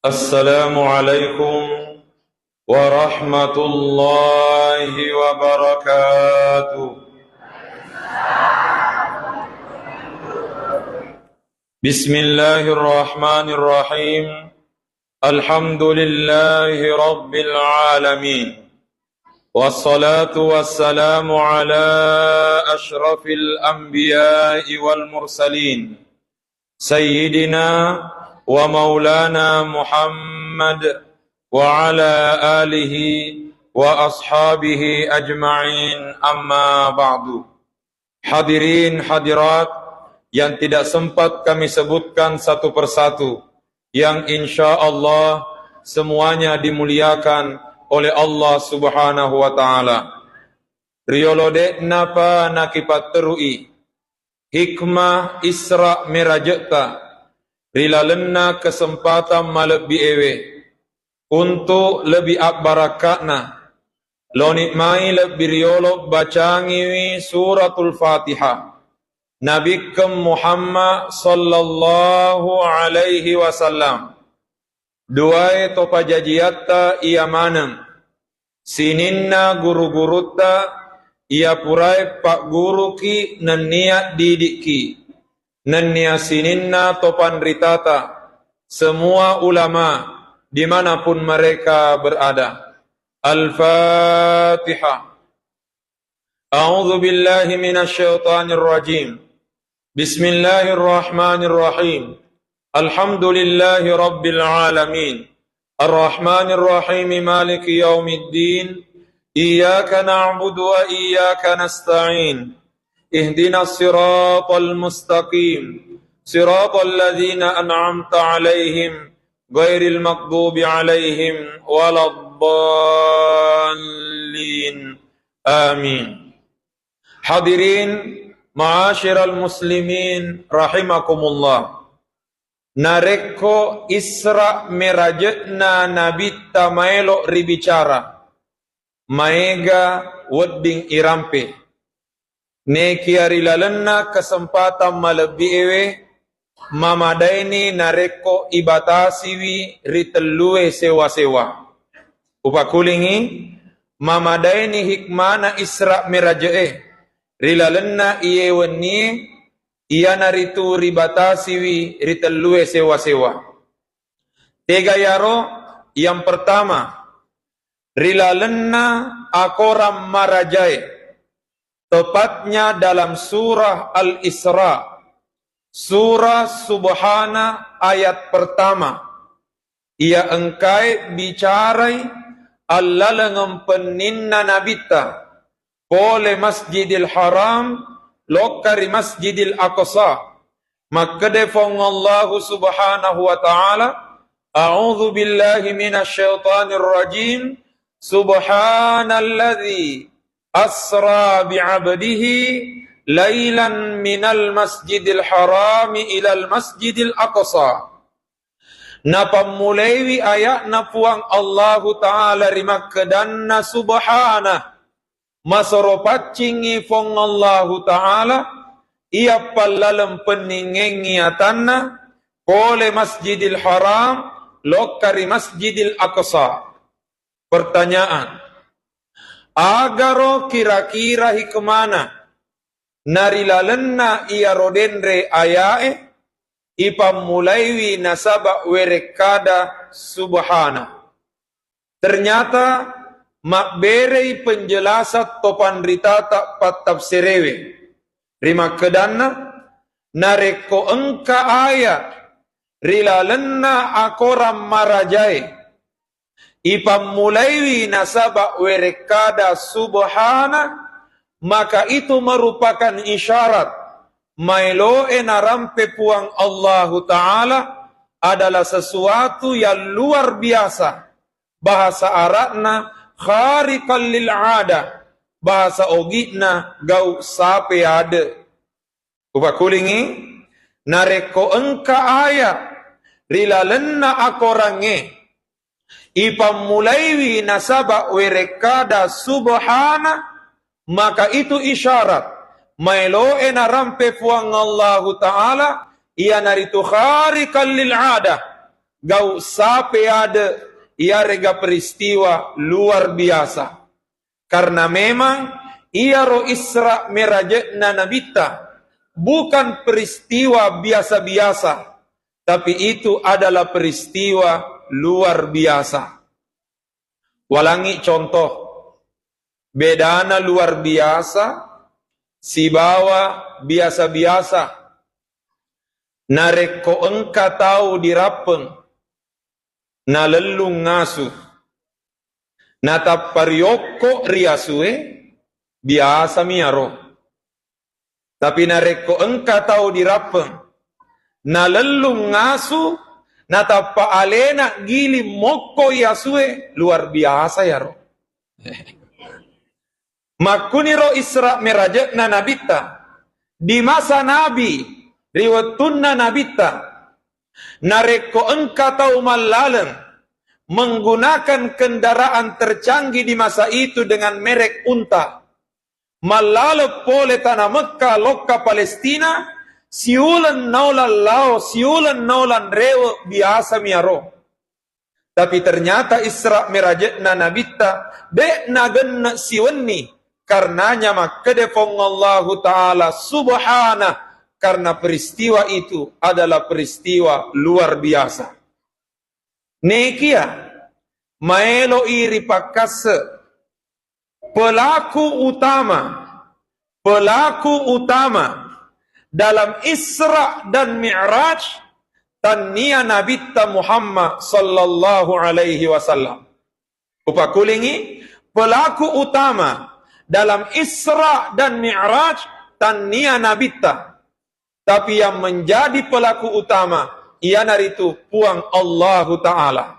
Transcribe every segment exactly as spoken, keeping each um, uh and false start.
السلام عليكم ورحمة الله وبركاته. بسم الله الرحمن الرحيم. الحمد لله رب العالمين. والصلاة والسلام على أشرف الأنبياء والمرسلين. سيدنا ومولانا محمد وعلى آله وأصحابه أجمعين، أما بعد. Hadirin hadirat yang tidak sempat kami sebutkan satu persatu, yang insya Allah semuanya dimuliakan oleh Allah Subhanahu wa Ta'ala. Riyolo de'napa nakipatterui hikmah Isra Miraje'ta ri lalenna kesempatan malebbi ewe, untuk lebih abbarakka'na, loni mai lebbi riyolo bacangiwi Suratul Fatihah Nabikkeng Muhammad sallallahu alaihi wasallam. Duae to pajajiatta iya maneng, sininna guru-gurutta iya purae pagguruki nennia didikki, nennia sininna to panritata, semua ulama dimanapun mereka berada. Al-Fatihah. أعوذ بالله من الشيطان الرجيم. بسم الله الرحمن الرحيم. الحمد لله رب العالمين. الرحمن الرحيم. مالك يوم الدين. إياك نعبد وإياك نستعين. اهدنا الصراط المستقيم. صراط الذين أنعمت عليهم غير المغضوب عليهم ولا الضالين. آمين. Hadirin, ma'asyiral muslimin rahimakumullah. Narekko Isra Miraje'na Nabitta maelo ribicara, maega wedding irampe. Nekia ri lalenna kesempatan malebbi ewe, mamadaini narekko ibatasiwi ri tellue sewa-sewa. Upakulingi, mamadaini hikmana Isra Miraje'e ri lalenna iye wennie, iyanaritu ribatasiwi ri tellue sewa-sewa. Tega yaro? Yang pertama, ri lalenna akorang marajae, tepatnya dalam surah Al-Isra, surah Subhana ayat pertama, iya engkae bicarai allalengeng penninna Nabitta pole Masjidil Haram lokka ri Masjidil Aqsa. Makkeda Fuang Allahu Subhanahu wa Ta'ala, "A'udzu billahi minasy syaithanir rajim. Subhanalladzi asra bi'abdihi lailan minal masjidil harami ilal masjidil aqsa." Napammulaiwi aya'na Fuang Allahu Ta'ala ri makkedanna, "Subhana." Masoro paccingngi Fuang Allahu Ta'ala, iya pallaleng penningengngi atanna, pole Masjidil Haram, lokka ri Masjidil Aqsa. Pertanyaan, agaro kira-kira hikmana narilalenna iyaro denre ayae ipammulaiwi nasaba werekkada subhana? Ternyata mabberei penjelasan to panritata pattafsirewe. Rimakkedanna, narekko engka ayat ri lalenna akorang marajae ipammulaiwi nasaba werekkada subhana, maka itu merupakan isyarat maeloe narampe Puang Allahu Ta'ala adalah sesuatu yang luar biasa. Bahasa Arabna khariqan lil adah, bahasa Ogi'na gau sape ade. Upakulingi, narekko engka ayat ri lalenna akorangnge ipammulaiwi nasaba werekkada subhana, maka itu isyarat maeloe narampe Puang Allahu Ta'ala, iyanaritu khariqan lil adah, gau sape ade, iyarega peristiwa luar biasa. Karena memang iyaro Isra Miraje'na Nabitta bukan peristiwa biasa-biasa, tapi itu adalah peristiwa luar biasa. Walangi contoh, bedana luar biasa sibawa biasa-biasa. Narekko engka tau dirappeng, nalellung ngasu, natappa riokko ri asue, biasami aro. Tapi narekko engka tau dirappeng, nalellung ngasu, natappa alena giling mokko i asue, luar biasa yaro. Makkuniro Isra Miraje'na Nabitta, di masa Nabi, ri wettunna Nabitta, narekko engka tau mallaleng menggunakan kendaraan tercanggih di masa itu dengan merek unta, mallaleng pole tana Mekka lokka Palestina, siuleng naulang lao, siuleng naulang rewe, biasami aro. Tapi ternyata Isra Miraje'na Nabitta, de' nagenne' siwenni, karenanya makkede Puang Allahu Ta'ala subhana, karena peristiwa itu adalah peristiwa luar biasa. Nekia, maeloi ripakkasse, pelaku utama, pelaku utama dalam Isra dan Mi'raj, tannia Nabitta Muhammad sallallahu alaihi wasallam. Upakulingi, pelaku utama dalam Isra dan Mi'raj, tannia Nabitta. Tapi yang menjadi pelaku utama, iyanaritu Puang Allahu Ta'ala.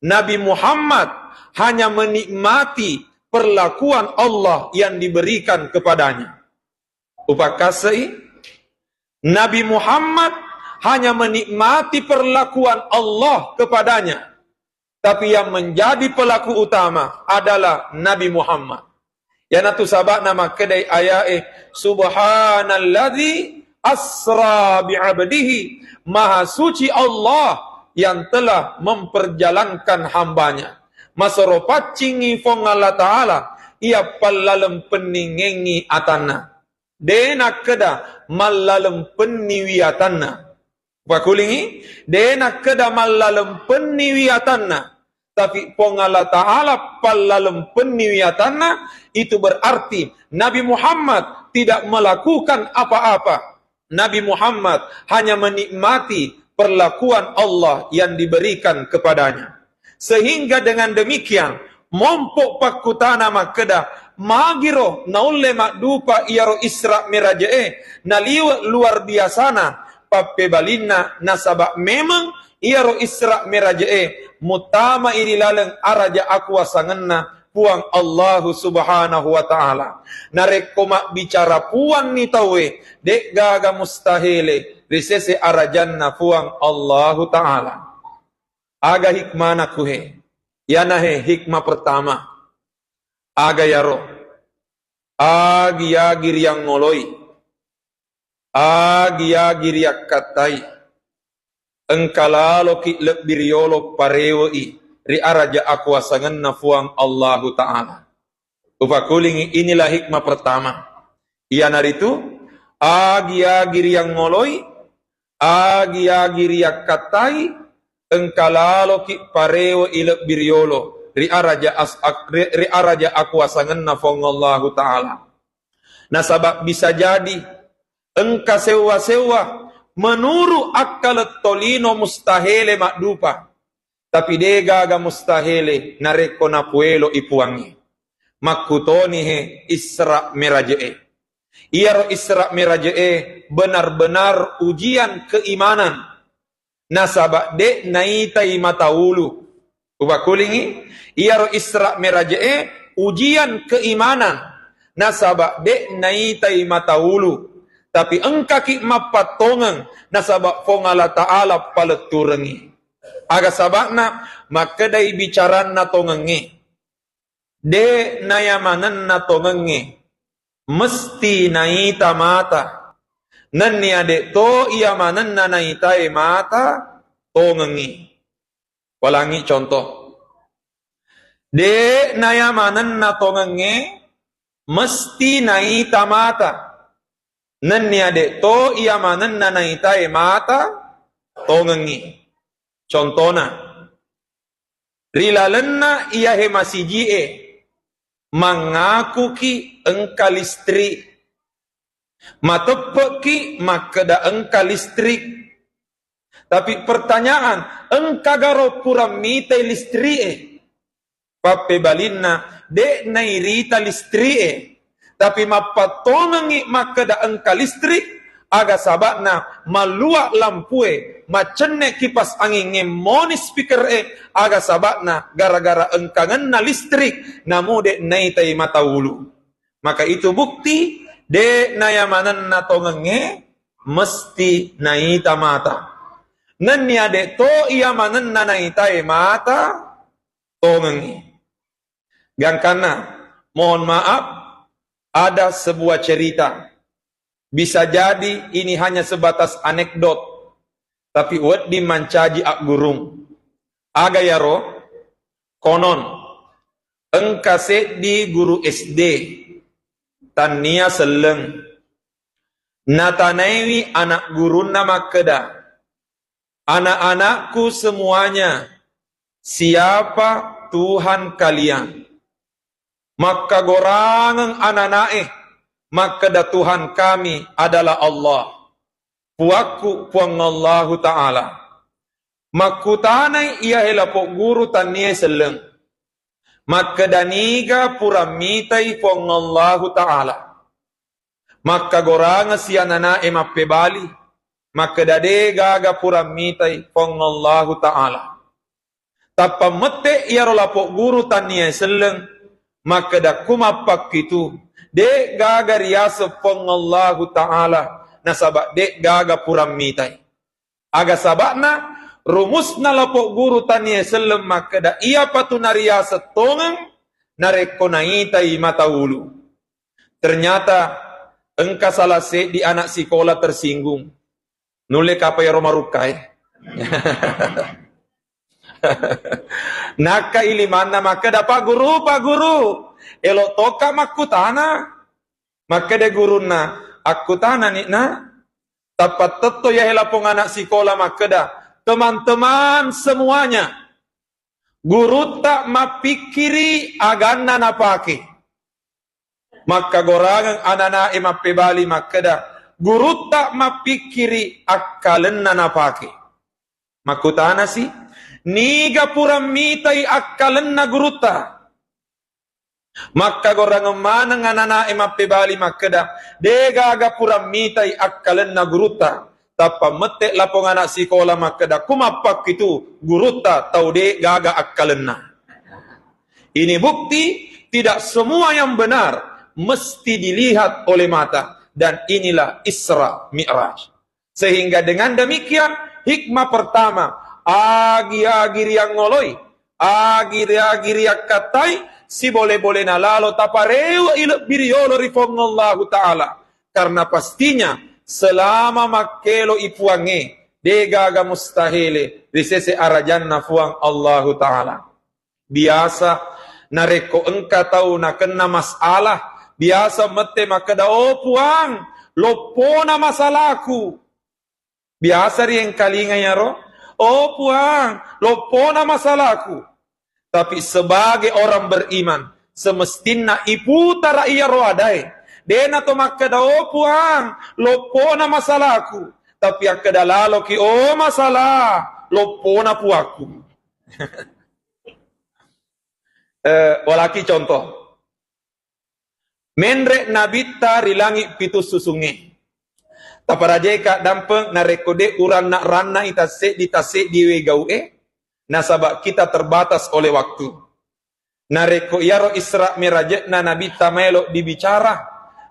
Nabi Muhammad hanya menikmati perlakuan Allah yang diberikan kepadanya. Upakkasei, Nabi Muhammad hanya menikmati perlakuan Allah kepadanya. Tapi yang menjadi pelaku utama adalah Nabi Muhammad. Iyanatu saba'na makkedai ayae, "Subhanalladzi asra bi'abdihi." Maha suci Allah yang telah memperjalankan hambanya. Masero paccingi Puang Allah Ta'ala, iya pallalempenningengi atanna. De' nakkeda mallalempenni wiatanna. Upakulingi, de' nakkeda mallalempenni wiatanna. Tapi Puang Allah Ta'ala pallalempenni wiatanna, itu berarti Nabi Muhammad tidak melakukan apa-apa. Nabi Muhammad hanya menikmati perlakuan Allah yang diberikan kepadanya. Sehingga dengan demikian, mompo pakkutana makkeda, magiro naulle maddupa iyaro Isra Miraje'e, naliwe' luar biasana pappebalinna, nasaba memeng iyaro Isra Miraje'e muttamai ri laleng araja akuasangenna Puang Allahu Subhanahu wa Ta'ala. Narekko mabbicara Puangngi tauwe, de'gaga mustahele ri sese arajanna Puang Allahu Ta'ala. Aga hikmana kuhe? Iyanahe hikmah pertama. Aga yaro? Agi-agi riyangngoloi, agi-agi riyakkattai, engka laloki lebbi riyolo parewe'i ri araja akuasangenna Puang Allahu Ta'ala. Upakulingi, inilah hikmah pertama. Iyanaritu, agi-agi riyangngoloi, agi-agi riyakkattai, engka laloki parewe'i lebbi riyolo ri araja as-, ak-, ri, ri araja akuasangenna Puang Allahu Ta'ala. Nasaba bisa jadi engka sewwa-sewwa menuru akkaleng tolino mustahele maddupa. Tapi de'gaga mustahele narekko napuelo'i Puangnge. Makkutonihe Isra Miraje'e. Iyaro Isra Miraje'e benar-benar ujian keimanan. Nasaba de' naitai mata ulu. Upakulingi, iyaro Isra Miraje'e ujian keimanan. Nasaba de' naitai mata ulu. Tapi engkaki mappattongeng, nasaba Puang Allah Ta'ala paletturengngi. Aga saba'na makkedai bicaranna tongengnge? De' nayamanenna tongengnge, mesti naita mata. Nennia de' to iyamanenna naitae mata tongengnge. Walangi contoh. De' naya manenna tongengnge mesti naita mata. Nennia de' to iya manenna naitae mata tongengngi. Contona, ri lalenna iyahe masiji'e mangakuki engka listrik. Mateppe'ki makkeda engka listrik. Tapi pertanyaan, engka garo pura mitai listrik e? Pappebalinna, de' nairita listrik e. Tapi mappattongengngi makkeda engka listrik, aga saba'na mallua lampue, macenne kipas angingnge, moni speaker e, aga saba'na gara-gara engkangenna listrik, namu de' naitai mata ulu. Maka itu bukti, de' naya manenna tongengnge mesti naita mata. Nennia de' to iya manenna naitae mata tongengnge. Gangkanna, mohon maaf, ada sebuah cerita. Bisa jadi ini hanya sebatas anekdot, tapi wedding mancaji aggurung. Aga yaro? Konon, engka seddi guru S D, tannia selleng. Natanaiwi anak gurunna makkeda, "Anak-anakku semuanya, siapa Tuhan kalian?" Makkagorangeng anana'e makkeda, "Tuhan kami adalah Allah, puakku Puang Allahu Ta'ala." Makkutanai iyahe lapo guru tanniae selleng, makkeda, "Niga pura mitai Puang Allahu Ta'ala?" Makkagorangeng si anana'e mappebali, makkeda, "De gaga pura mitai Puang Allahu Ta'ala." Tappa mette iyaro lapo guru tanniae selleng, makkeda, "Ku mappakkitu, de gaga riaseng Puang Allahu Ta'ala, nasaba de gaga pura mitai." Aga saba'na, rumusna lapo guru tanniae selleng makkeda, iyapatu nariaseng tongeng narekko naitai mata ulu. Ternyata engka salah seddi anak sikola tersinggung. Nulle kapa iyaro marukkae. Nakka ilimanna makkeda, "Pak Guru, Pak Guru, elo tokka makkutana." Makkeda gurunna, "Akkutanani, Nak." Tappa tetto iyahe lapong anak sikola makkeda, "Teman-teman semuanya, gurutta mappikkiri aganna napake." Makkagorangeng anana'e mappebali makkeda, "Gurutta mappikkiri akkalenna napake." Makkutanasi, "Niga pura mitai akkalenna gurutta?" Makkagorangeng maneng anana'e mappebali makkeda, "De gaga pura mitai akkalenna gurutta." Tappa mette lapong anak sikola makkeda, "Ku mappakkitu gurutta tau de gaga akkalenna." Ini bukti, tidak semua yang benar mesti dilihat oleh mata. Dan inilah Isra Mi'raj. Sehingga dengan demikian, hikmah pertama, agi-agi riangngoloi, agi-agi riakkattai, sibole-bolena lalo taparewe'i lebbi riyolo ri Puang Allahu Ta'ala. Karena pastinya, selama makkeloi Puangnge, de gaga mustahile ri sese arajanna Puang Allahu Ta'ala. Biasa, narekko engka tau nakenna masalah, biasa mette makkeda, "Oh Puang, loppona masalaku." Biasa riengkalinga iyaro, "Oh Puang, loppona masalaku." Tapi sebagai orang beriman, semestinna iputara iyaro adae. Dena to makkeda, "Oh Puang, loppona masalaku." Tapi akkeda laloki, "Oh masalah, loppona puakku." Eh, walaki contoh. Menre nabitta ri langi pitu susungnge. Taparajeka dampeng narekko de uranna-ranna i tasseddi-tasseddi we gau'e, nasaba kita terbatas oleh waktu. Narekko iyaro Isra Miraje'na nabitta maelo dibicara,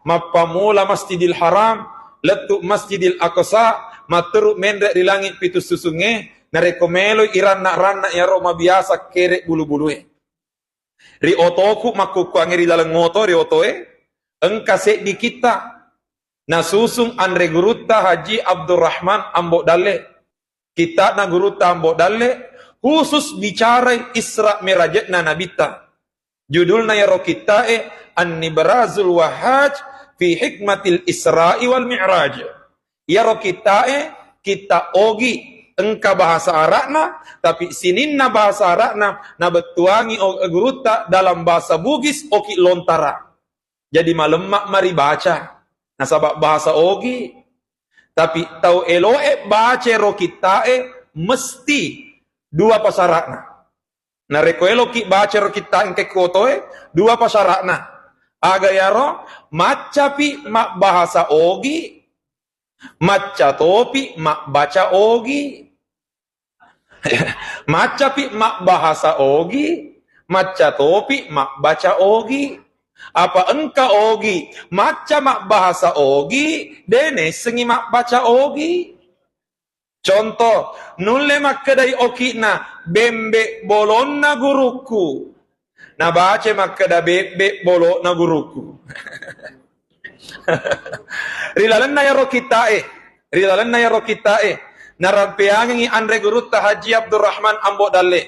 mappamula Masjidil Haram, lettu Masjidil Aqsa, matteru menre ri langi pitu susungnge, narekko meloi iranna-ranna iyaro mabiasa kere bulu-bulue. Ri otoku makkukkuangnge ri laleng oto, ri otoe, engka seddi kitta nasusung anre gurutta Haji Abdurrahman Ambo Dalle. Kitta'na gurutta Ambo Dalle, khusus bicarai Isra Mi'rajna Nabitta. Judulna iyaro kitta'e An-Nibrazul Wahhaj fi Hikmatil Isra'i wal Mi'raj. Iyaro kitta'e kitta Ogi, engka bahasa Ara'na, tapi sininna bahasa Ara'na nabettuangi o-, gurutta dalam bahasa Bugis Oki Lontara. Jadi malemma maribaca nasaba bahasa Ogi. Tapi tau eloe baca ro kitta'e mesti dua pasara'na. Narekko eloki baca ro kitta engka kuotoe, dua pasara'na. Aga yaro? Maccapi mabbahasa Ogi, macca topi mabbaca Ogi. Maccapi mabbahasa Ogi, macca topi mabbaca Ogi. Apa engka Ogi macca mabbahasa Ogi, de naissengi mabbaca Ogi. Contoh, nulle makkedai oki'na, "Bembe bolonna gurukku." Nabaca makkeda, "Bebbe bolona gurukku." Ri lalenna iyaro kitta'e, ri lalenna iyaro kitta'e, narampeangengngi anre gurutta Haji Abdurrahman Ambo Dalle.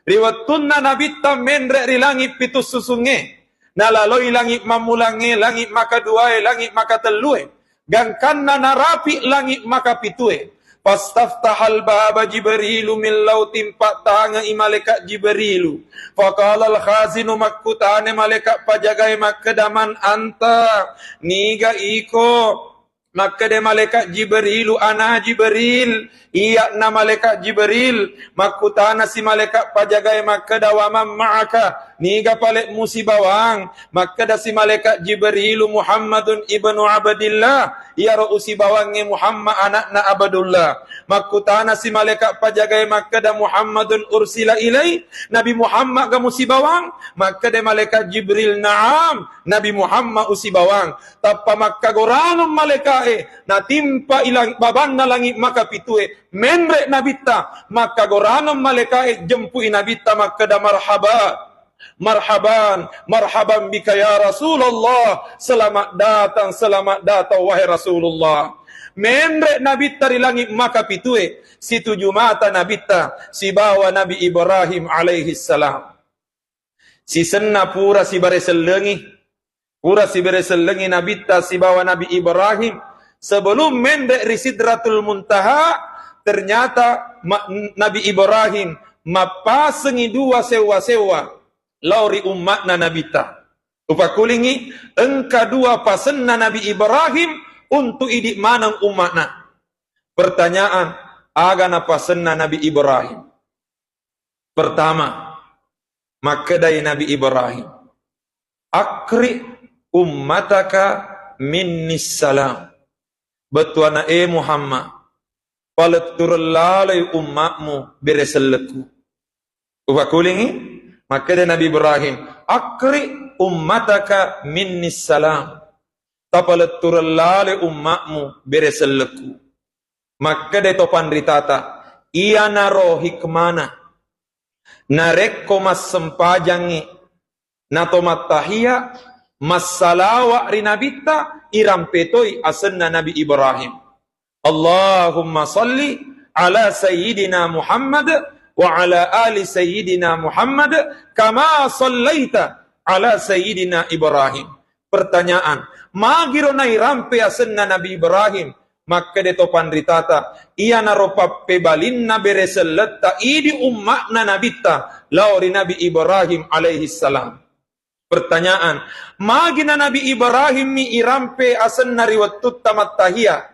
Ri wettunna Nabitta menre ri langi pitu susungnge, nalaloi langi mammulangnge, langi makaduae, langi makatellue, gangkanna narapi langi makapitue. Fastaftahal baba Jibrilu min lautin, pattangei malaikat Jibrilu. Faqala al-khazinu, makkutana malaikat pajagae makkeda, "Man anta?" Niga iko? Makkeda malaikat Jibrilu, "Ana Jibril." Iya'na malaikat Jibril. Makkutana si malaikat pajagae makkeda, "Wa man ma'aka?" Niga pale musibawang? Makkeda si malaikat Jibrilu, "Muhammadun ibnu Abdillah." Iyaro usibawangnge Muhammad anakna Abdullah. Makkutana si malaikat pajagae makkeda, "Muhammadun ursila ilai?" Nabi Muhammad ga musibawang? Makkeda malaikat Jibril, "Na'am, Nabi Muhammad usibawang." Tappa makkagoraneng malaika'e, natimpa ilang babanna langi makapitue, menre Nabitta, makkagoraneng malaika'e, jempui Nabitta makkeda, "Marhaba, marhaban, marhaban bika ya Rasulullah, selamat datang, selamat datang wahai Rasulullah." Menre Nabitta ri langi makapitue, situju mata Nabitta sibawa Nabi Ibrahim alaihi salam. Sisenna pura sibare sellengi, pura sibare sellengi Nabitta sibawa Nabi Ibrahim. Sebelum menre ri Sidratul Muntaha, ternyata ma-, Nabi Ibrahim mappasengi dua sewwa-sewwa lao ri umma'na Nabitta. Upakulingi, engka dua pasenna Nabi Ibrahim untuk idi maneng umma'na. Pertanyaan, aga napasenna Nabi Ibrahim? Pertama, makkedai Nabi Ibrahim, "Akri ummataka minnis salam." Bettuanna, e Muhammad, palettureng laloi umma'mu bere sellekku. Upakulingi, makkeda Nabi Ibrahim, "Akri ummataka minnis salam." Tapalettureng laloi umma'mu bere sellekku. Makkeda to panritata, iyanaro hikmana. Narekko massempajangngi nato mattahiya, massalawa ri Nabitta, irampe toi asenna Nabi Ibrahim. Allahumma salli ala Sayyidina Muhammad wa ala ali Sayyidina Muhammad kama sallaita ala Sayyidina Ibrahim. Pertanyaan, magiro nairampe asenna Nabi Ibrahim? Makkeda to panritata, iyanaro pappebalinna bere selletta idi umma'na Nabitta lao ri Nabi Ibrahim alaihi salam. Pertanyaan, magina Nabi Ibrahim mi irampe asenna ri wettutta mattahiya?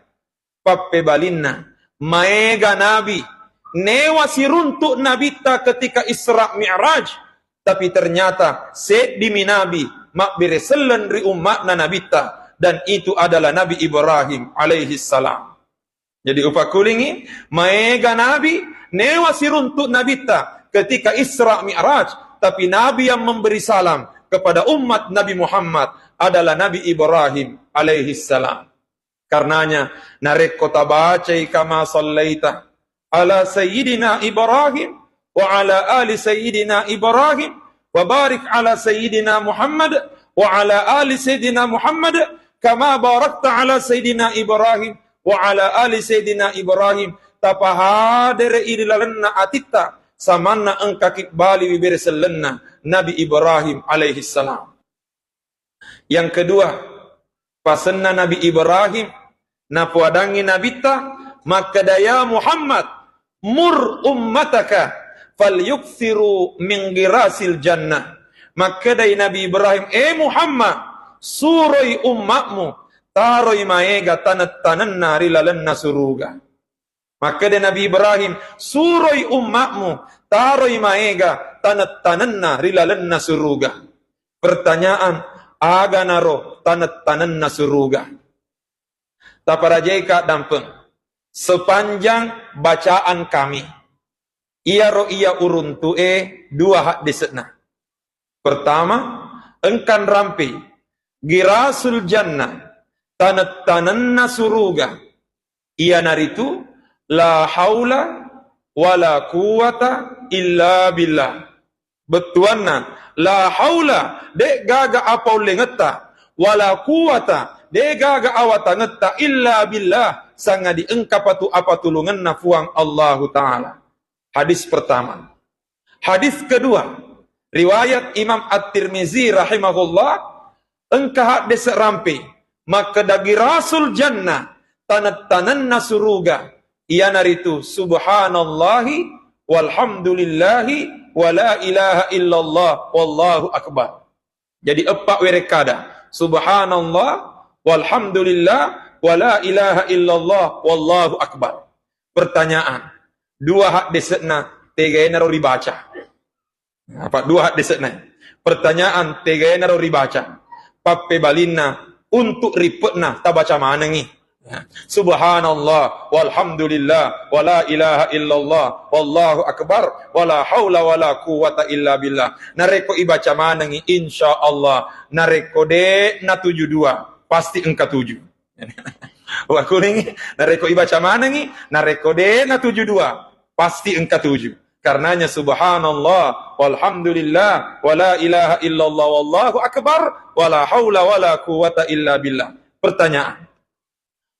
Pappebalinna, maega nabi, newa siruntu nabitta ketika Isra Mi'raj, tapi ternyata seddimi nabi mabbere selleng ri umma'na nabitta, dan itu adalah Nabi Ibrahim alaihi salam. Jadi upakulingi, maega nabi, newa siruntu nabitta ketika Isra Mi'raj, tapi nabi yang memberi salam kepada umat Nabi Muhammad adalah Nabi Ibrahim alaihi salam. Karenanya, narekko tabacai kama sallaita ala Sayyidina Ibrahim wa ala ali Sayyidina Ibrahim wa barik ala Sayyidina Muhammad wa ala ali Sayyidina Muhammad kama barakta ala Sayyidina Ibrahim wa ala ali Sayyidina Ibrahim, tapahadere ri lalenna atitta samanna engka kibbali wibere sellenna Nabi Ibrahim alaihissalam. Yang kedua, pasenna Nabi Ibrahim, napoadangngi Nabitta, makkeda, "Ya Muhammad, mur ummataka falyuksiru min girasil jannah." Makkedai Nabi Ibrahim, "Eh Muhammad, suroi ummatmu taroi maega taneng-tanenna ri lalenna suruga." Makkeda Nabi Ibrahim, "Suroi ummatmu taroi maega taneng-tanenna ri lalenna suruga." Pertanyaan, aga naro taneng-tanenna suruga? Taparajaika dampeng. Sepanjang bacaan kami, iyaro iya uruntu'e dua haddese'na. Pertama, engka nrampei girasul jannah, taneng-tanenna suruga, iyanaritu la haula wala quwwata illa billah. Bettuanna, la haula, de'gaga apa ullengetta, wala quwwata, de'gaga awatangetta, illa billah, sangadi engkapatu apatulungenna Puang Allahu Ta'ala. Hadis pertama. Hadis kedua, riwayat Imam At-Tirmizi rahimahullah, engka haddese rampe, makkeda girasul jannah, taneng-tanenna suruga, iyanaritu subhanallahi walhamdulillahi wala ilaha illallah wallahu akbar. Jadi eppa werekkada, subhanallah walhamdulillah wala ilaha illallah wallahu akbar. Pertanyaan, dua haddese'na tegaenaro ribaca? Apa dua haddese'na? Pertanyaan, tegaenaro ribaca? Pappebalinna, untuk ripe'na tabaca manengi. Ya. Subhanallah, walhamdulillah, wala ilaha illallah, wallahu akbar, wala haula wala quwwata illa billah. Narekko ibaca manengi, insya Allah, narekko de' natuju dua, pasti engka tuju. Wakulingi, narekko ibaca manengi, narekko de' natuju dua, pasti engka tuju. Karenanya subhanallah, walhamdulillah, wala ilaha illallah, wallahu akbar, wala haula wala quwwata illa billah. Pertanyaan,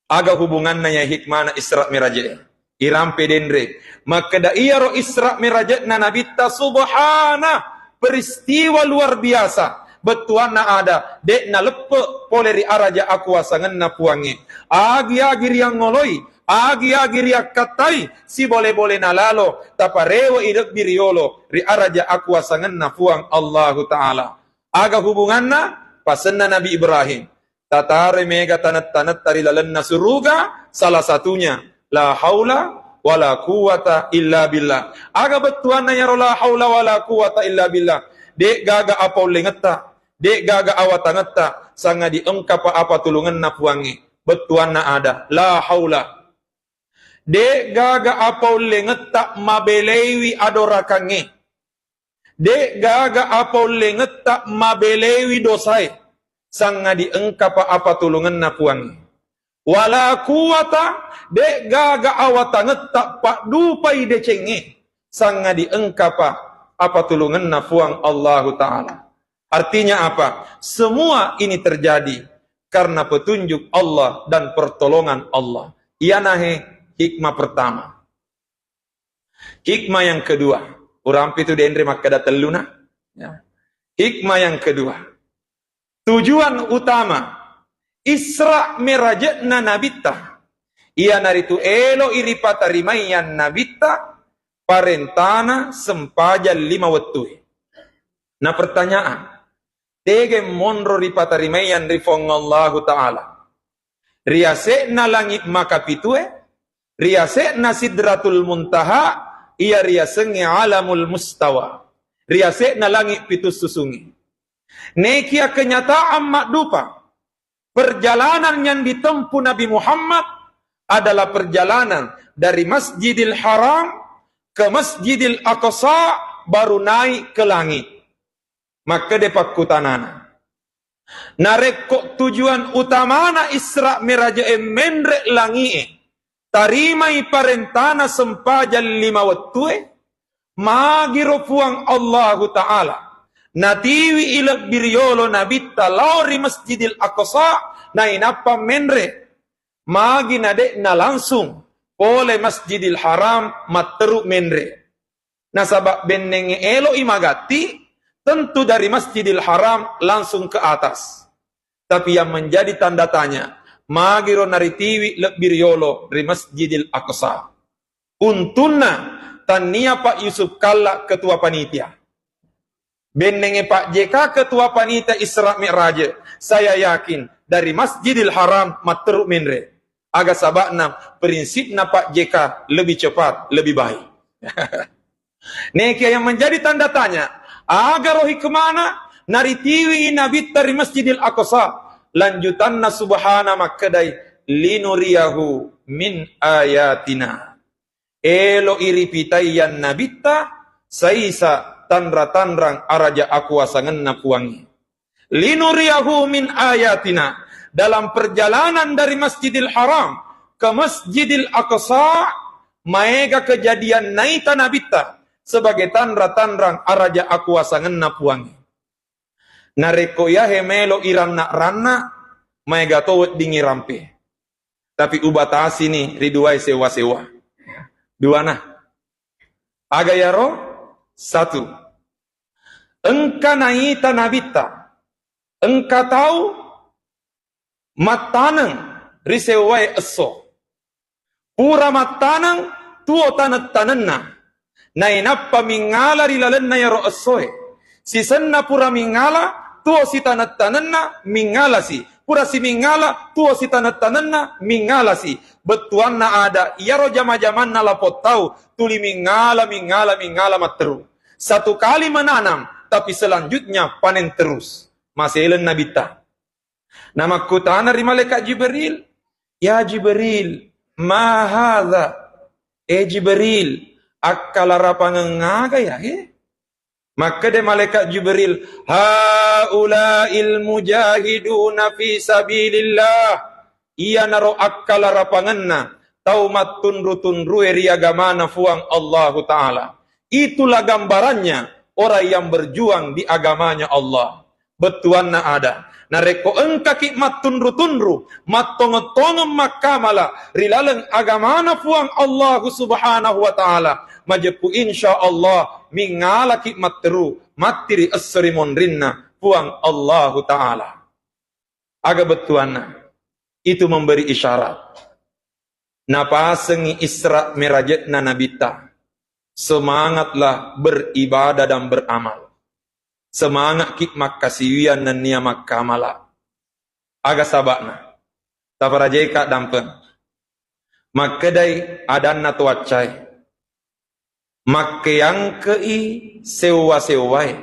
aga hubunganna ya hikmana Isra Miraj'e? Irampe denre. Makkeda iyaro Isra Miraj'na Nabitta subhana, peristiwa luar biasa. Bettuanna ada, de' naleppe' pole ri araja akuasangenna Puangnge. Agi-agi riangngoloi, agi-agi riakkattai, sibole-bolena lalo, taparewe'i lebbi riolo ri araja akuasangenna Puang Allahu Ta'ala. Aga hubunganna? Pasenna Nabi Ibrahim. Tataroi mega taneng-tanetta ri lalenna suruga, salah satunya, la haula wala quwwata illa billah. Aga bettuanna iyaro la haula wala quwwata illa billah? De'gaga apa ullengetta, de'gaga awatangetta, sangadi engkapa apatulungenna Puangnge. Bettuanna ada, la haula. De'gaga apa ullengetta mabeleiwi adorakangnge. De'gaga apa ullengetta mabeleiwi dosae, sangadi engkapa apatulungenna Puangnge. Wala quwwata, de'gaga awatangetta paddupai decengnge, sangadi engkapa apatulungenna Puang Allahu Ta'ala. Artinya apa? Semua ini terjadi karena petunjuk Allah dan pertolongan Allah. Iyanahe hikmah pertama. Hikmah yang kedua, urampi tu denre makkeda telluna. Ya. Hikmah yang kedua, tujuan utama Isra Miraj'na Nabitta, iyanaritu elo'i ripatarimaian Nabitta parentana sempajang lima wettue. Na pertanyaan, tege monro ripatarimaian ri Puang Allahu Ta'ala? Riase'na langi' makapitue, riase'na Sidratul Muntaha, iya riasengnge Alamul Mustawa, riase'na langi' pitu susungnge. Nekia kenyataan maddupa, perjalanan yang ditempuh Nabi Muhammad adalah perjalanan dari Masjidil Haram ke Masjidil Aqsa, baru naik ke langit. Makkeda pakkutanana, narekko tujuan utamana Isra Miraj'e menre' langi'e, tarimai parentana sempajang lima wettue, magiro Puang Allahu Ta'ala natiwi i lebbi riolo Nabitta lao ri Masjidil Aqsa, nainappa menre'. Magi na de'na langsung pole Masjidil Haram matteru menre'? Nasaba bennengnge elo'i magatti, tentu dari Masjidil Haram langsung ke atas. Tapi yang menjadi tanda tanya, magiro naritiwi lebbi riolo ri Masjidil Aqsa. Untunna, tannia Pak Yusuf Kalla ketua panitia. Bennenge Pak J K ketua panitia Isra Mi'raj, saya yakin dari Masjidil Haram matteru menre. Aga saba'na? Prinsipna Pak J K lebih cepat, lebih baik. Nekia yang menjadi tanda tanya, aga ro hikmana naritiwi Nabitta ri Masjidil Aqsa? Lanjutanna subhana makkedai, "Linuriyahu min ayatina." Elo'i ripitaiyan Nabitta saisa tanra-tanrang araja akuasangenna Puangnge. "Linuriyahu min ayatina." Dalam perjalanan dari Masjidil Haram ke Masjidil Aqsa, maega kejadian naita Nabitta sebagai tanra-tanrang araja akuasangenna Puangnge. Narekko iyahe melo iranna-ranna, maega to weddingngi rampe. Tapi ubatasini ri duae sewa-sewa. Duana. Aga yaro? Satu. Engka naita Nabitta. Engka tau mattaneng ri sewwae esso. Pura mattaneng tuo taneng-tanenna. Nainappa mingngala ri lalenna iyaro essoe. Sisenna pura mingngala, tuo sitaneng-tanenna, mingngala si. Pura simingngala, tuo sitaneng-tanenna, mingngala si. Bettuanna ada, iyaro jama-jamanna lapottau, tuli mingngala, mingngala, mingngala matteru. Satu kali menanam, tapi selanjutnya panen terus. Maseleng Nabitta. Namakkutana ri malaikat Jibril, "Ya Jibril, ma hadza?" Eh Jibril, akkalarapangeng aga iyahe? Makkeda malaikat Jibril, "Haula'il mujahiduna fi sabilillah." Iyanaro akkalarapangenna tau mattunru-tunrue ri agamana Fuang Allahu Ta'ala. Itulah gambarannya orang yang berjuang di agamanya Allah. Bettuanna ada. Narekko engkaki mattunru-tunru, mattongeng-tongeng makkamala ri laleng agamana Fuang Allahu Subhanahu wa Ta'ala, majeppu insya Allah mingalaki matteru, matti ri esso ri monrinna Fuang Allahu Ta'ala. Aga bettuanna? Itu memberi isyarat. Napasengi Isra Miraje'na Nabitta. Semangatlah beribadah dan beramal. Semangatki makkasiwiang nennia makkamala. Aga saba'na? Taparajeka dampeng. Makkedai adanna to accai. Makkeangke'i sewwa-sewwae.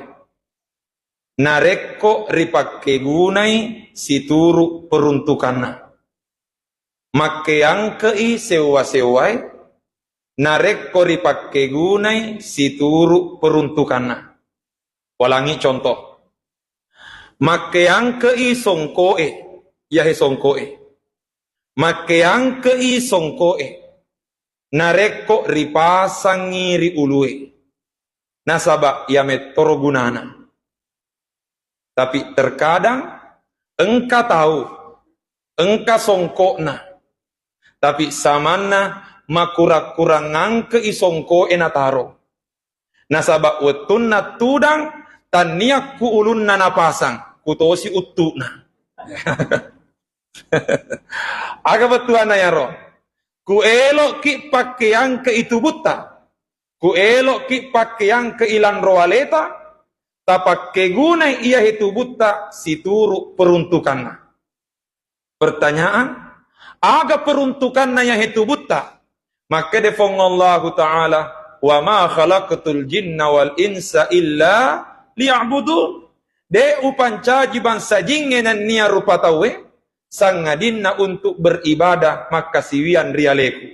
Narekko ripakkegunai situru peruntukanna. Makkeangke'i sewwa-sewwae, narekko ripakkegunai situru peruntukanna. Walangi contoh. Makkeangke'i songko'e, iyahe songko'e. Makkeangke'i songko'e, narekko ripasangngi ri ulue. Nasaba iya mettoro gunana. Tapi terkadang engka tau, engka songko'na, tapi samanna makurang-kurang angke'i songko'e nataro. Nasaba wettunna tudang, tannia ku ulunna napasang, kutosi uttu'na. Aga bettuanna iyaro? Ku elo'ki pakkeangke'i tubutta, ku elo'ki pakkeangke'i lanro aleta, tapakkegunai iyahe tubutta situru peruntukanna. Pertanyaan, aga peruntukanna iyahe tubutta? Makkeda Fuang Allahu Ta'ala, "Wa ma khalaqtul jinna wal insa illa liya'budun." De upancaji bangsa jingnge nennia rupa tauwe, sangadinna untuk beribadah makkasiwiang ri aleku.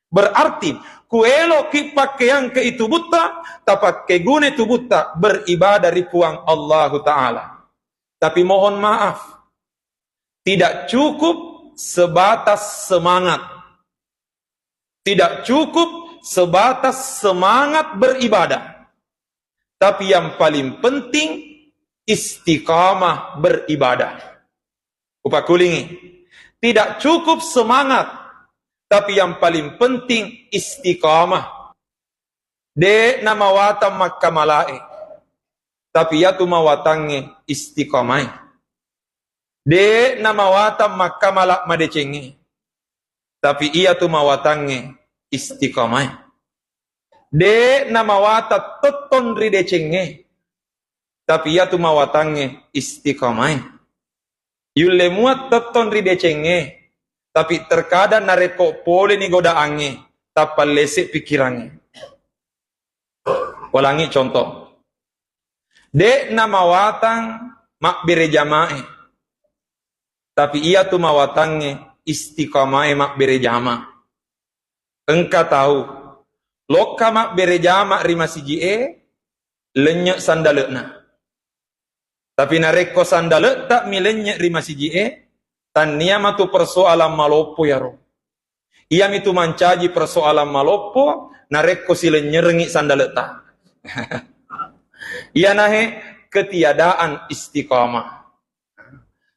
Berarti, ku elo'ki pakkeangke'i tubutta, tapakkeguna tubutta beribadah ri Puang Allahu Ta'ala. Tapi mohon maaf, tidak cukup sebatas semangat. Tidak cukup sebatas semangat beribadah. Tapi yang paling penting, istiqamah beribadah. Upakulingi. Tidak cukup semangat, tapi yang paling penting istiqamah. De' namawatang makkamalae, tapi iyatu mawatangnge istiqamae. De' namawatang makkamala madecengnge, tapi iyatu mawatangnge istiqamae. De' namawatang tettong ri decengnge, tapi iyatu mawatangnge istiqamae. Yulle mua tettong ri decengnge, tapi terkadang narekko poleni godaangnge, tappa lese pikirangnge. Ulangi contoh. De' namawatang mabbere jamae, tapi iyatu mawatangnge istiqamae mabbere jama. Engka tau lokka mabbere jama ri masiji'e, lennye' sandale'na. Tapi narekko sandale'ta mi lennye' ri masiji'e, tannia matu persoalan maloppo iyaro. Iyamitu mancaji persoalan maloppo narekko silennyerengngi sandale'ta. Iyanahe ketiadaan istiqamah.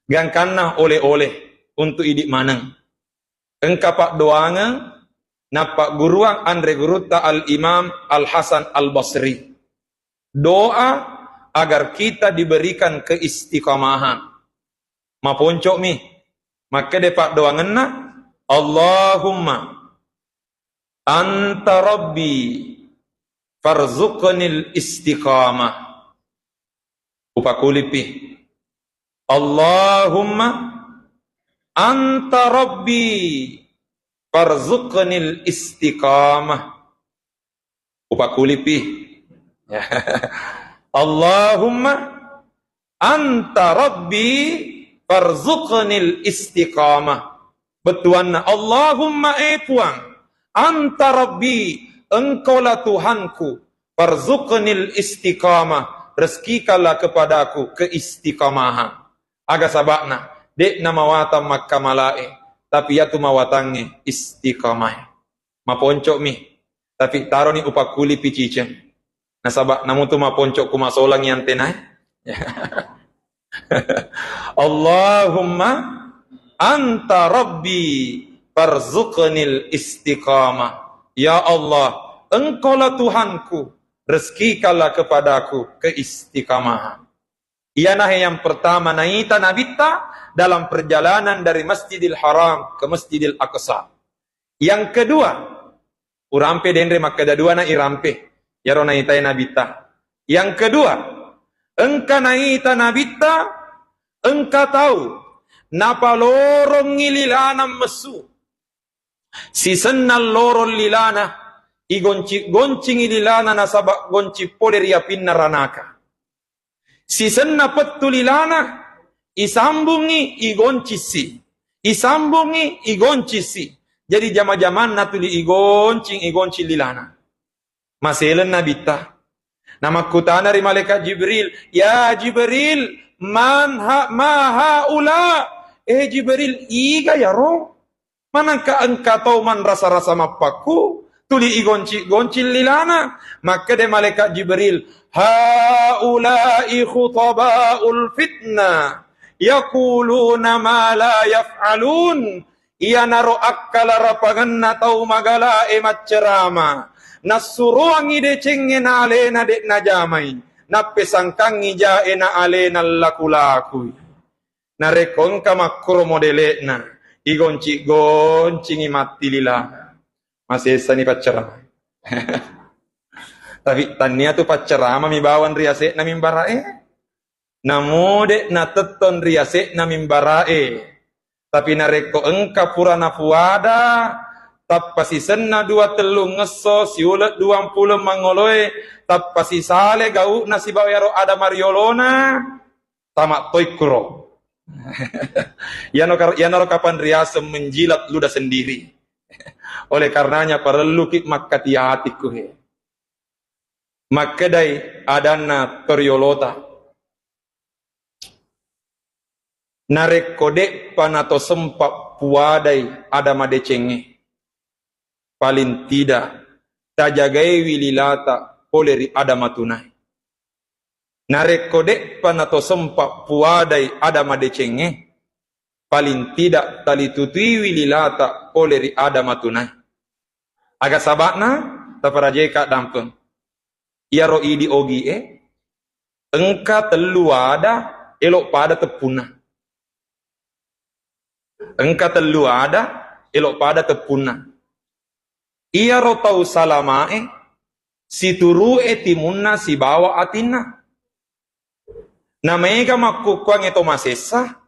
Gangkanna oleh-oleh untuk idi' maneng. Engka paddoangeng nappagguruang anre gurutta Al-Imam Al-Hasan Al-Basri. Doa agar kita diberikan keistiqamahan. Maponco'mi. Makkeda paddoangenna, "Allahumma anta rabbi farzuqnil istiqamah." Upakulipi. "Allahumma anta rabbi farzuqnil istiqamah." Upakulipi. "Allahumma anta rabbi farzuqnil istiqamah." Bettuanna, "Allahumma, e Puang, anta rabbi, engkaulah Tuhanku, farzuqnil istiqamah, rezekikanlah kepadaku keistiqamahan." Aga saba'na, de' namawatang makkamalae, tapi iyatu mawatangnge istiqamae. Maponco'mi, tapi taroni upakulipi ciceng. Nasaba' namutu maponco' ku masolang iyantenae. "Allahumma anta rabbi farzuqnil istiqamah." Ya Allah, engkaulah Tuhanku, rezekikanlah kepadaku keistiqamahan. Iyanahe yang pertama naita Nabitta dalam perjalanan dari Masjidil Haram ke Masjidil Aqsa. Yang kedua, urampe denre makkeda dua na irampe. Iyaro naitai Nabitta. Yang kedua, engka naita Nabitta, engka tau napalorongngi lilana messu. Sisenna lorong lilana, igonci-goncingi lilana nasaba' gonci pole ri apinna ranaka. Sisenna pettu lilana, isambungngi, igoncissi. Isambungngi, igoncissi. Jadi jama-jamanna tuli igoncing, igoncing lilana. Maseleng Nabitta. Namakkutana ri malaikat Jibril, "Ya Jibril, man ha-, ma haula?" Eh Jibril, iga yaro? Manengka engka tau manrasa-rasa mappakku, tuli igonci-gonci lilana. Makkeda malaikat Jibril, "Haula'i khutaba'ul fitnah, yaquluna ma la yaf'alun." Iyanaro akkalarapangenna tau magalae maccerama. Nassuroangngi decengnge na alena de' najamai. Nappesangkangngi jae na alena laku-lakui. Narekko engka makkuro modele'na, igonci-goncingi matti lilana. Masessani paccerama. Tapi tannia tu paccerama mi bawang ri ase'na mimbara'e. Namude natettong ri ase'na mimbara'e. Tapi narekko engka pura napuada, tappa sisenna dua tellung esso, siuleng duang puleng mangoloe, tappa sisale gau'na sibawa iyaro ada mariolona, tama toikkuro. Iyano kar-, iyanaro kapang riaseng menjilat ludah sendiri. Oleh karenanya parelluki makkati-ati kuhe. Makkedai adanna toriolota, narekko de'pa nato sempa puadai ada madecengnge, paling tidak tajagaiwi lilata pole ri ada matunae. Narekko de'pa nato sempa puadai ada madecengnge, paling tidak talitutuiwi lilata pole ri ada matunae. Aga saba'na? Taparajeka dampeng. Iyaro idi ogi'e engka tellu ada elo' pada teppunna. Engka tellu ada elo' pada teppunna. Iyaro tau Salama'e situru'e timunna sibawa atinna. Na maega makkukkuangnge to masessa,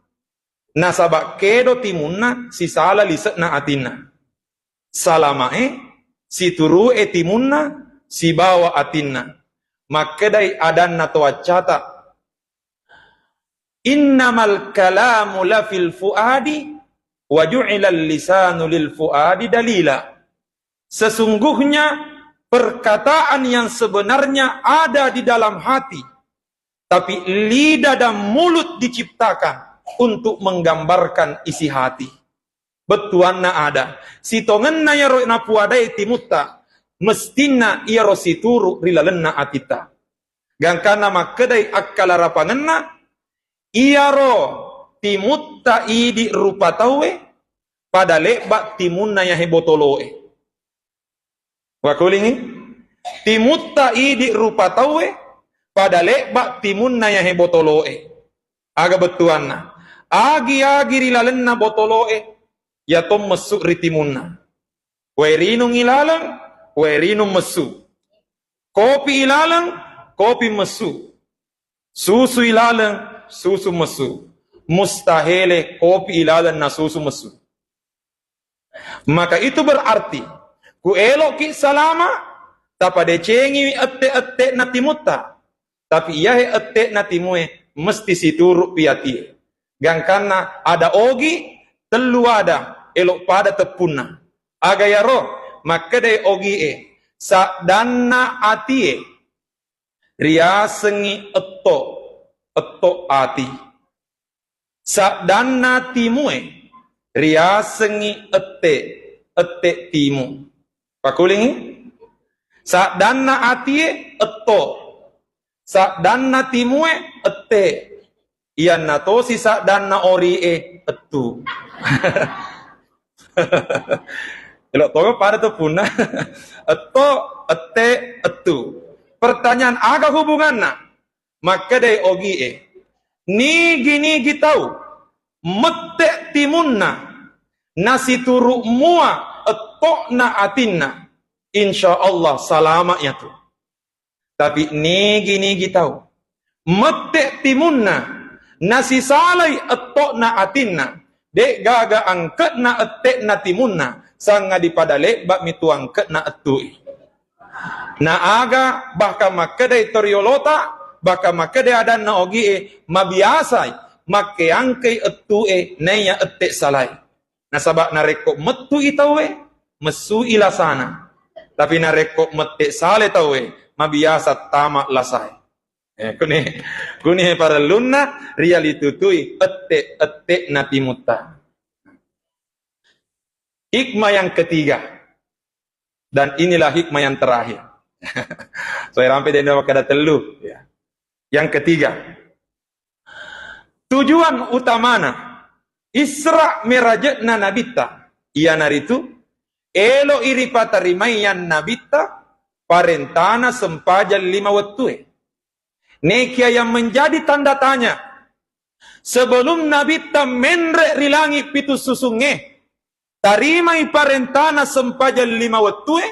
nasaba' kedo timunna sisala lise'na atinna. Salama'e situru'e timunna sibawa atinna. Makkedai adanna to accata, "Innamal kalamu lafil fuadi, wa ju'ilal lisanu lil fuadi dalila." Sesungguhnya perkataan yang sebenarnya ada di dalam hati, tapi lidah dan mulut diciptakan untuk menggambarkan isi hati. Bettuanna ada, sitongenna iyaro napuadai timutta, mestinna iyaro situru ri lalenna atitta. Gangkanna makkedai akkalarapangenna, iyaro timutta idi rupa tauwe, pada le'ba' timunna yahe botolo'e. Wakulingi, timutta idi rupa tauwe, pada le'ba' timunna yahe botolo'e. Aga bettuanna? Agi-agi ri lalenna botolo'e, yato messu ri timunna. Wae rinung ilaleng, wae rinung messu. Kopi ilaleng, kopi messu. Susu ilaleng, susu messu. Mustahele kopi ilaleng na susu messu. Maka itu berarti, ku elo'ki salama, tapadecengiwi ette-ette'na timutta. Tapi iyahe ette'na timue mesti situru'pi atie. Gangkanna ada ogi, tellu ada, elo' pada teppunna. Aga yaro? Makkedai ogi'e, saddanna atie riasengngi etto, etto ati. Saddanna timue riasengngi ette, ette timu. Pakulingi? Saddanna atie etto, saddanna timue ette. Iyanna tosi saddanna ori'e ettu. Elo' tonga pada teppunna. Etto, ette, ettu. Pertanyaan, aga hubunganna? Makkedai ogi'e, nigi-nigi tau mette timunna nasituru mua etto'na atinna, insya Allah salama yatu. Tapi nigi-nigi tau mette timunna nasisalai etto'na atinna, de' gaga angke'na ette'na timunna, sangadi pada le'ba'mi tu angke'na ettui. Na aga bahkan makkedai toriolota, bahkan makkedai adanna ogi'e, mabiasai makkeangkei ettue naiya ette salai. Nasaba' narekko mettui tauwe, messui lasana. Tapi narekko mette sale tauwe, mabiasa tama lasae. Eh, kuni, kuni parellunna rialitutui ette-, ette natimutta. Hikmah yang ketiga, dan inilah hikmah yang terakhir. Soe rampe dena makkeda tellu, ya. Yang ketiga, tujuan utamana Isra Miraje'na Nabitta, iyanaritu elo'i ripatarimaiang Nabitta parentana sempajang lima wettue. Nekia yang menjadi tanda tanya, sebelum Nabitta menre' ri langi' pitu susungnge, tarimai parentana sempajang lima wettue,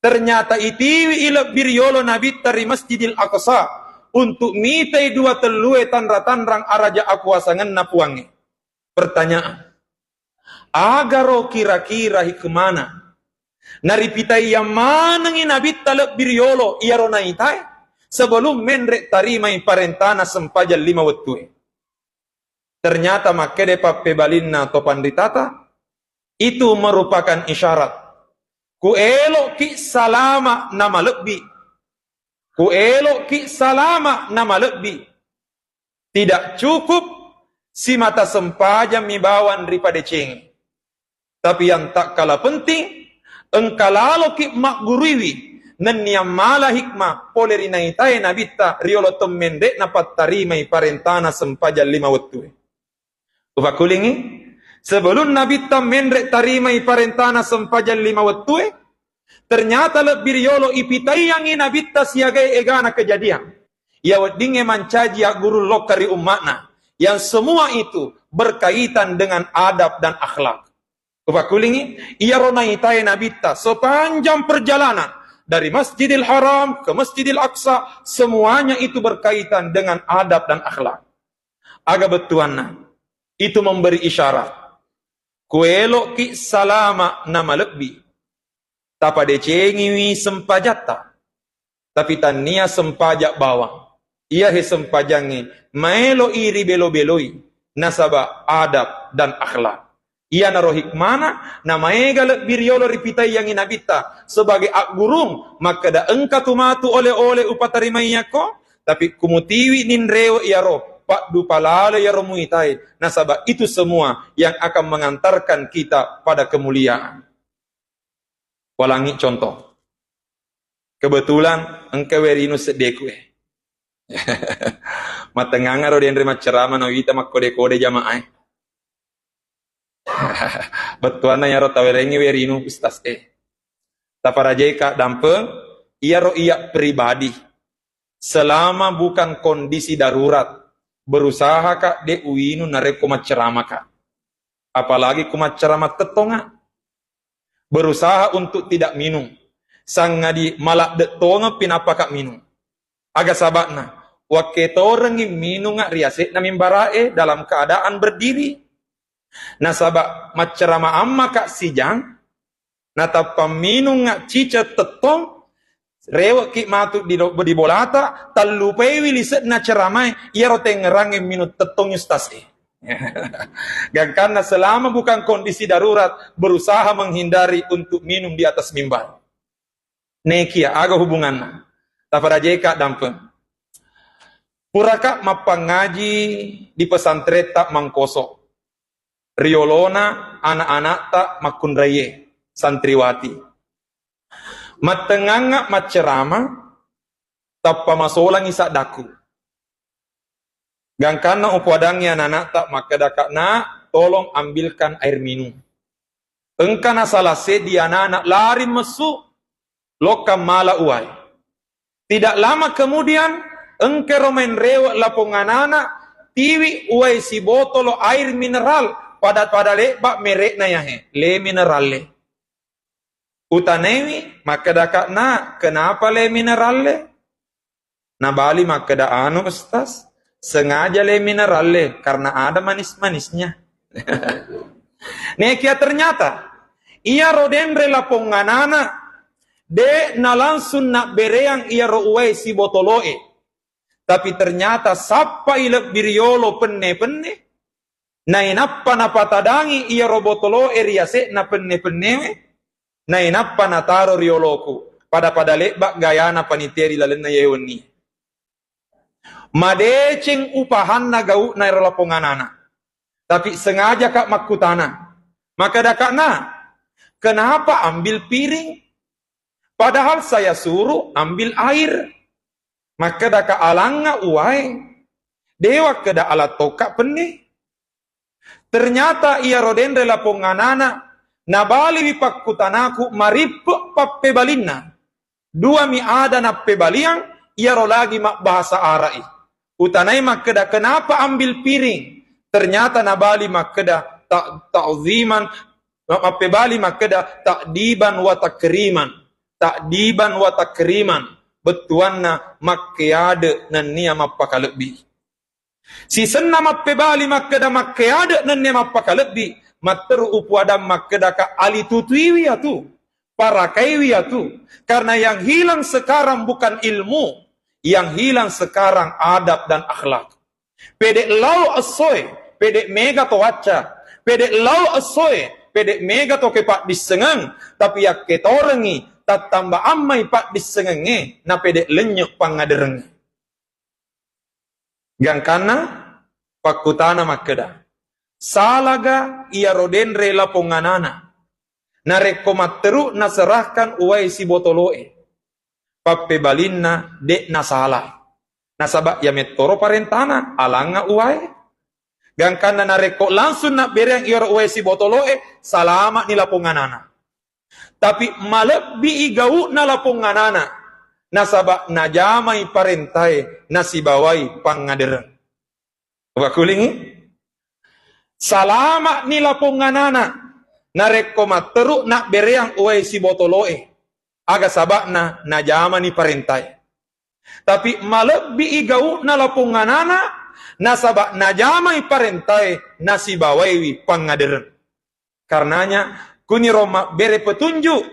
ternyata itiwi i lebbi riolo Nabitta ri Masjidil Aqsa untuk mitai dua tellue tanra-tanrang araja akuasangenna Puangnge. Pertanyaan, agaro kira-kira hikmana naripitaiang manengngi Nabitta lebbi riolo iyaro naitae sebelum menre' tarimai parentana sempajang lima wettue? Ternyata makkeda pappebalinna to panritata, itu merupakan isyarat. Ku elo'ki salama' namalebbi. Ku elo'ki salama' namalebbi. Tidak cukup simata sempajang mi bawang ripadecengi. Tapi yang tak kalah penting, engka laloki magguruiwi nennia mala hikmah pole ri naitae Nabitta riolo temmenre'na pattarimai parentana sempajang lima wettue. Upakkulingi, sebelum Nabitta menre' tarimai parentana sempajang lima wettue, Ternyata lebbi riolo ipitaiyangngi Nabitta siagai egana kejadian. Iya weddingnge mancaji agguru lokka ri umma'na. Yang semua itu berkaitan dengan adab dan akhlak. Upakkulingi, iyaro naitae Nabitta sepanjang perjalanan dari Masjidil Haram ke Masjidil Aqsa, semuanya itu berkaitan dengan adab dan akhlak. Aga bettuanna? Itu memberi isyarat. Kueloki salama na malebbi. Tapadecengiwi sempajatta. Tapi tannia sempajang bawang. Iyahe sempajangnge maeloi ribelo-beloi, nasaba adab dan akhlak. Iyanaro hikmana, namaega lebbi riolo ripitaiyangngi Nabitta sebagai aggurung, makkeda engka tu matu ole-ole upatarimaiyako, tapi kumutiwi ninrewe iyaro, paddupa lalo iyaro muitai, nasaba itu semua yang akan mengantarkan kita pada kemuliaan. Walangi contoh. Kebetulan engka werinu seddeku e. Matengangaro denre maccerama nawita makkode-kode jamaah e. Bettuanna iyaro tawerengngi werinu ustaz e. Taparajai ka dampeng, iyaro iya pribadi. Selama bukan kondisi darurat, berusaha ka de uwinu narekko maccerama ka. Apalagi ku maccerama tettonga. Berusaha untuk tidak minum. Sangadi maladde tongeng pi nappa ka minung. Aga saba'na? Wakketorengngi minunga ri ase'na mimbarae dalam keadaan berdiri. Nasaba maccerama amma ka sijang, natappa minunga cica tettong, rewe'ki matu di, di bolata, tallupaiwi lise'na ceramae, iyaro tengngerangnge minung tettong ustaz e. Gangkanna selama bukan kondisi darurat, berusaha menghindari untuk minum di atas mimbar. Nekia, aga hubunganna? Taparajeka dampeng. Puraka mappangaji di pesantretta Mangkoso. Riolona anak-anakta makkunraie, santriwati. Mattengngangnga maccerama, tappa masolangi saddaku. Gangkanna upoadangngi anak-anakta, makkedaka, "Nak, tolong ambilkan air minum." Engka nasalah seddi anak-anak lari messu, lokka mala uwai. Tidak lama kemudian, engkero menrewe lapong anak-anak, tiwi uwai sibotolo air mineral, pada-pada lebba merekna yahe, le mineralle. Utanaiwi, makkedaka, "Nak, kenapa le mineralle?" Nabali makkeda, "Anu, Ustaz, sengaja le mineralle karena ada manis-manisnya." Nekia ternyata iyaro denre lapong anak-anak de nalangsung nabbereang iyaro uwai sibotoloe. Tapi ternyata sappai lebbi riolo penne-penne. Nainappa napatadangi iyaro botoloe ri ase'na penne-pennewe, nainappa nataro ri oloku. Pada-pada lebba gayana panitia ri lalenna iye wenni. Madeceng upahanna gau'na ero lapong anak-anak. Tapi sengajaka makkutana. Makkedaka, "Nak, kenapa ambil piring? Padahal saya suruh ambil air." Makkedaka, "Alangnga uwae, dewa keda alat tokka penne." Ternyata iyaro denre lapong anak-anak, nabaliwi pakkutanaku marippe pappebalinna. Duami ada nappebaliang, iyaro lagi mabbahasa Ara'i. Utanai makkeda, "Kenapa ambil piring?" Ternyata nabali makkeda, "Ta-, ta'ziman," ma-, mappebali makkeda, "Ta'diban wa takriman." Ta'diban wa takriman. Bettuanna makkeade nennia mappakalebbi. Sisenna mappebali makkeda makkeade nennia mappakalebbi, matteru upuadang makkeda ka alitutuiwi atu, parakaiwi atu. Karena yang hilang sekarang bukan ilmu, yang hilang sekarang adab dan akhlak. Pede lao essoe, pede mega to wacca, pede lao essoe, pede mega to kepaddissengeng, tapi yakketorengngi tattamba ammai paddissengengnge, na pede lennye pangaderengnge. Gangkanna pakkutana makkeda, "Salaga iyaro denre lapong anana? Narekko matteru naserahkan uwai sibotoloe, pappebalinna de' nasala. Nasaba iya mettoro parentana, alangnga uwae." Gangkanna narekko langsung nabbereang iyaro uwae sibotoloe, salama'ni lapong anana. Tapi malebbi'i gau'na lapong anana, nasaba najamai parentae nasibawai pangngadereng. Coba kulingi. Salama'ni lapong anana narekko matteru nabbereang uwai sibotolo'e. Aga saba'na? Najamani parentae. Tapi malebbi'i gau'na lapong anana, nasaba najamai parentae nasibawaiwi pangngadereng. Karenanya, kuniro mabbere petunjuk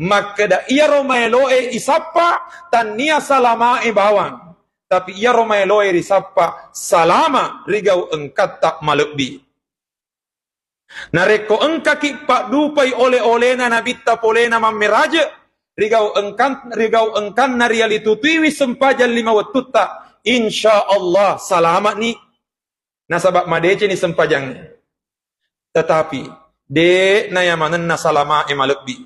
makkeda iyaro maeloe isappa tannia salama'e bawang, tapi iyaro maeloe risappa salama rigau engkatta malebbi. Narekko engkaki paddupai ole-olena Nabitta polena mammeraje, rigau engkan-, rigau engkanna rialitutuiwi sempajang lima wettutta, insya Allah salama'ni. Nasaba madeceni sempajangnge. Tetapi, de'na yamanenna salama'e malebbi.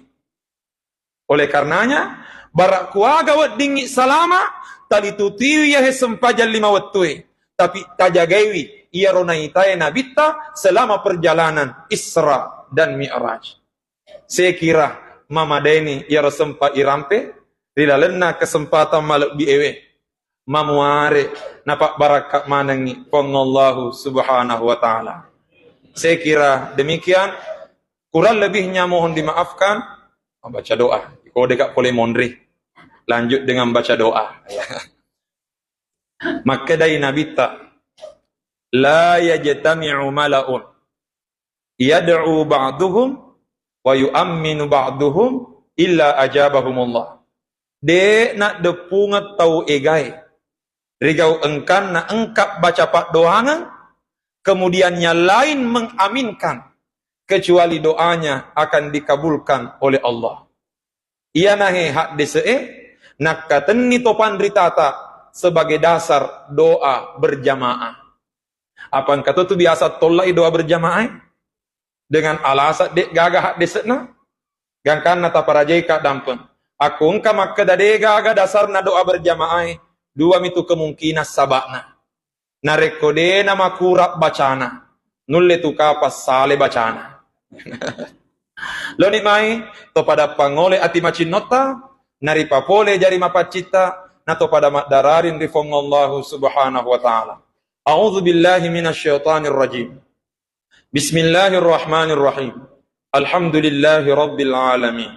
Oleh karenanya, bara kuaga weddingngi salama, talitutiwi yahe sempajang lima wettue, tapi tajagaiwi iyaro naitae Nabitta selama perjalanan Isra dan Mi'raj. Sekira mamadaini iyaro sempa irampe ri lalenna kesempatan malebbi ewe. Mamuare napabbarakka manengngi Puang Allahu Subhanahu wa Ta'ala. Sekira demikian, kurang lebihnya mohon dimaafkan. Baca doa. Kode ka pole monri. Lanjut dengan baca doa. Makkedai Nabitta, "La yajtami'u mala'un yad'u ba'duhum wa yu'amminu ba'duhum illa ajabahumullah." De naddeppungeng tau egae rigau engkanna engka baca paddoangeng, kemudian yang lain mengaminkan, kecuali doanya akan dikabulkan oleh Allah. Iyanahe haddese'e nakkatenni to panritata sebagai dasar doa berjamaah. Apa engka to tu biasa tollai doa berjamaah e? Dengan alasan de gaga haddese'na? Gangkanna taparajai kaddampeng. Akko engka makkeda de gaga dasarna doa berjamaah e, dua mitu kemungkinan saba'na. Narekko de namakura bacana, nulle tu kapang sale bacana. Loni mai to pada pangole ati macinnotta, naripapole jari mapaccitta, na to pada maddararing ri Puang Allahu Subhanahu wa Ta'ala. A'udzu billahi minasy syaithanir rajim. Bismillahirrahmanirrahim. Alhamdulillahi rabbil alamin.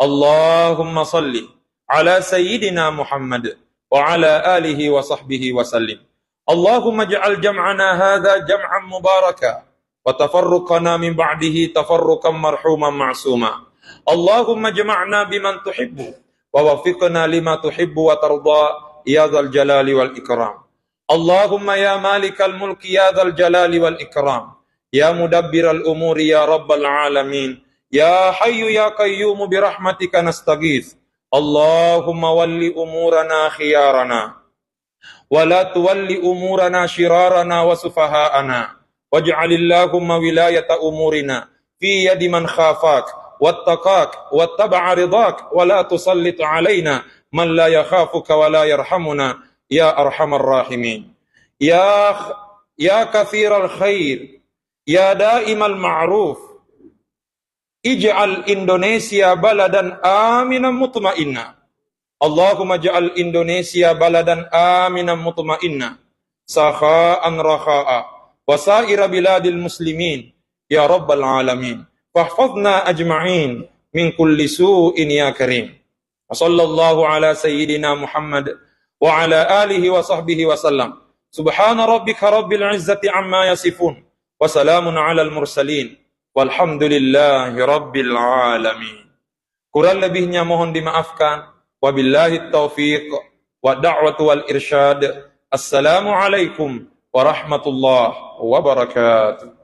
Allahumma salli ala sayyidina Muhammad wa ala alihi wa sahbihi wa sallim. Allahumma ij'al jam'ana hadha jam'an mubaraka wa tafarruqana min ba'dihi tafarruqan marhuman ma'suma. Allahumma ijma'na biman tuhibbu wa waffiqna lima tuhibbu wa tarda ya dzal jalali wal ikram. Allahumma ya malikal mulki ya dzal jalali wal ikram, ya mudabbiral umuri ya rabbal alamin, ya hayyu ya qayyumu bi rahmatika nastaghits. Allahumma walli umurana khiyarana, wa la tuwalli umurana shirarana wa sufaha'ana, waj'al Allahumma wilayata umurina fi yadi man khafak wattaqak wattaba'a ridak, wa la tusallit alaina man la yakhafuka wa la yarhamuna ya arhamar rahimin. Ya, ya kathiral khair, ya daimal ma'ruf, ij'al Indonesia baladan aminan mutmainna. Allahumma ij'al Indonesia baladan aminan mutmainna, sakha'an rakha'a, wa sa'ira biladil muslimin, ya rabbal alamin. Fahfazna ajma'in min kulli su'in ya karim. Wa sallallahu ala sayyidina Muhammad wa ala alihi wa sahbihi wa sallam. Subhana rabbika rabbil izzati amma yasifun. Wa salamun alal mursalin. Walhamdulillahi rabbil alamin. Kurang lebihnya mohon dimaafkan. Wabillahi taufiq wa da'watu wal irsyad. Assalamualaikum warahmatullahi wabarakatuh.